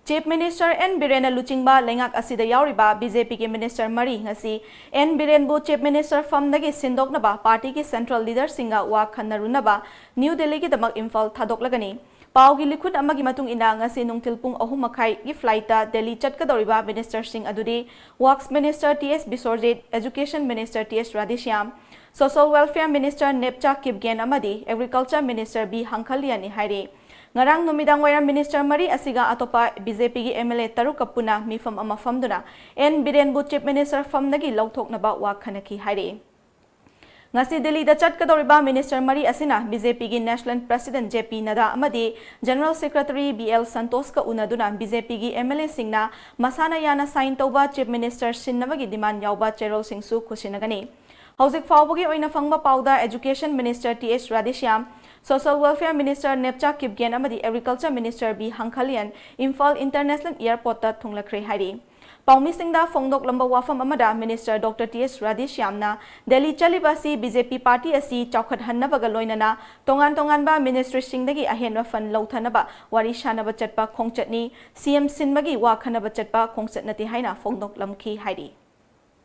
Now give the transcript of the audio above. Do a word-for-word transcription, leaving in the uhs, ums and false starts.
Chief Minister N Birenna ꯂꯨꯆꯤꯡꯕ ꯂꯩꯉꯥꯛ ꯑꯁꯤꯗ ꯌꯥꯎꯔꯤꯕ BJPꯒꯤ Minister ꯃꯔꯤ ꯉꯁꯤ N ꯕꯤꯔꯦꯟꯕꯨ Chief Minister ꯐꯝꯗꯒꯤ ꯁꯤꯟꯗꯣꯛꯅꯕ partyꯒꯤ central leaderꯁꯤꯡꯒ ꯋꯥ ꯈꯟꯅꯔꯨꯅꯕ ꯅ꯭ꯌꯨ ꯗꯦꯜꯂꯤꯒꯤꯗꯃꯛ ꯏꯝꯐꯥꯜ ꯊꯥꯗꯣꯛꯂꯒꯅꯤ꯫ ꯄꯥꯎꯒꯤ ꯂꯤꯈꯨꯠ ꯑꯃꯒꯤ ꯃꯇꯨꯡ ꯏꯟꯅ, ꯉꯁꯤ ꯅꯨꯡꯊꯤꯜ ꯄꯨꯡ ꯑꯍꯨꯝ ꯃꯈꯥꯏꯒꯤ flightꯇ ꯗꯦꯜꯂꯤ ꯆꯠꯀꯗꯧꯔꯤꯕ ministerꯁꯤꯡ ꯑꯗꯨꯗꯤ Works Minister T S Bisorjit, Education Minister T S Radheshyam, Social Welfare Minister ꯅꯦꯞꯆꯥ Kipgen ꯑꯃꯗꯤ Agriculture Minister ꯕꯤ ꯍꯥꯡꯈꯜꯂꯤꯌꯥꯅꯤ ꯍꯥꯏꯔꯤ꯫ ꯉꯔꯥꯡ ꯅꯨꯃꯤꯗꯥꯡ ꯋꯥꯏꯔꯝ minister ꯃꯔꯤ ꯑꯁꯤꯒ ꯑꯇꯣꯞꯄ BJPꯒꯤ MLA ꯇꯔꯨꯛꯀ ꯄꯨꯟꯅ ꯃꯤꯐꯝ ꯑꯃ ꯐꯝꯗꯨꯅ N ꯕꯤꯔꯦꯟꯕꯨ Chief Minister ꯐꯝꯗꯒꯤ ꯂꯧꯊꯣꯛꯅꯕ ꯋꯥ ꯈꯟꯅꯈꯤ ꯍꯥꯏꯔꯤ꯫ ꯉꯁꯤ ꯗꯦꯜꯂꯤꯗ ꯆꯠꯀꯗꯧꯔꯤꯕ minister ꯃꯔꯤ ꯑꯁꯤꯅ BJPꯒꯤ National President J P ꯅꯗꯥ ꯑꯃꯗꯤ General Secretary B L ꯁꯟꯇꯣꯁꯀ ꯎꯅꯗꯨꯅ BJPꯒꯤ MLAꯁꯤꯡꯅ ꯃꯁꯥꯅ ꯌꯥꯅ sign ꯇꯧꯕ Chief Minister ꯁꯤꯟꯅꯕꯒꯤ demand ꯌꯥꯎꯕ ꯆꯦꯔꯣꯜꯁꯤꯡꯁꯨ ꯈꯨꯠꯁꯤꯟꯅꯒꯅꯤ꯫ ꯍꯧꯖꯤꯛ ꯐꯥꯎꯕꯒꯤ ꯑꯣꯏꯅ ꯐꯪꯕ ꯄꯥꯎꯗ, Education Minister T S Radheshyam, Social Welfare Minister ꯅꯦꯞꯆꯥ Kipgen ꯑꯃꯗꯤ Agriculture Minister ꯕꯤ ꯍꯥꯡꯈꯜꯂꯤꯌꯥꯟ ꯏꯝꯐꯥꯜ International Airportꯇ ꯊꯨꯡꯂꯈ꯭ꯔꯦ ꯍꯥꯏꯔꯤ꯫ ꯄꯥꯎꯃꯤꯁꯤꯡꯗ ꯐꯣꯡꯗꯣꯛꯂꯝꯕ ꯋꯥꯐꯝ ꯑꯃꯗ, minister Doctor T S ꯔꯥꯙꯦꯁ꯭ꯌꯥꯝꯅ Delhi ꯆꯠꯂꯤꯕ ꯑꯁꯤ BJP party ꯑꯁꯤ ꯆꯥꯎꯈꯠꯍꯟꯅꯕꯒ ꯂꯣꯏꯅꯅ ꯇꯣꯉꯥꯟ ꯇꯣꯉꯥꯟꯕ ministryꯁꯤꯡꯗꯒꯤ ꯑꯍꯦꯟꯕ fund ꯂꯧꯊꯅꯕ ꯋꯥꯔꯤ ꯁꯥꯅꯕ ꯆꯠꯄ ꯈꯣꯡꯆꯠꯅꯤ, CM ꯁꯤꯟꯕꯒꯤ ꯋꯥ ꯈꯟꯅꯕ ꯆꯠꯄ ꯈꯣꯡꯆꯠ ꯅꯠꯇꯦ ꯍꯥꯏꯅ ꯐꯣꯡꯗꯣꯛꯂꯝꯈꯤ ꯍꯥꯏꯔꯤ꯫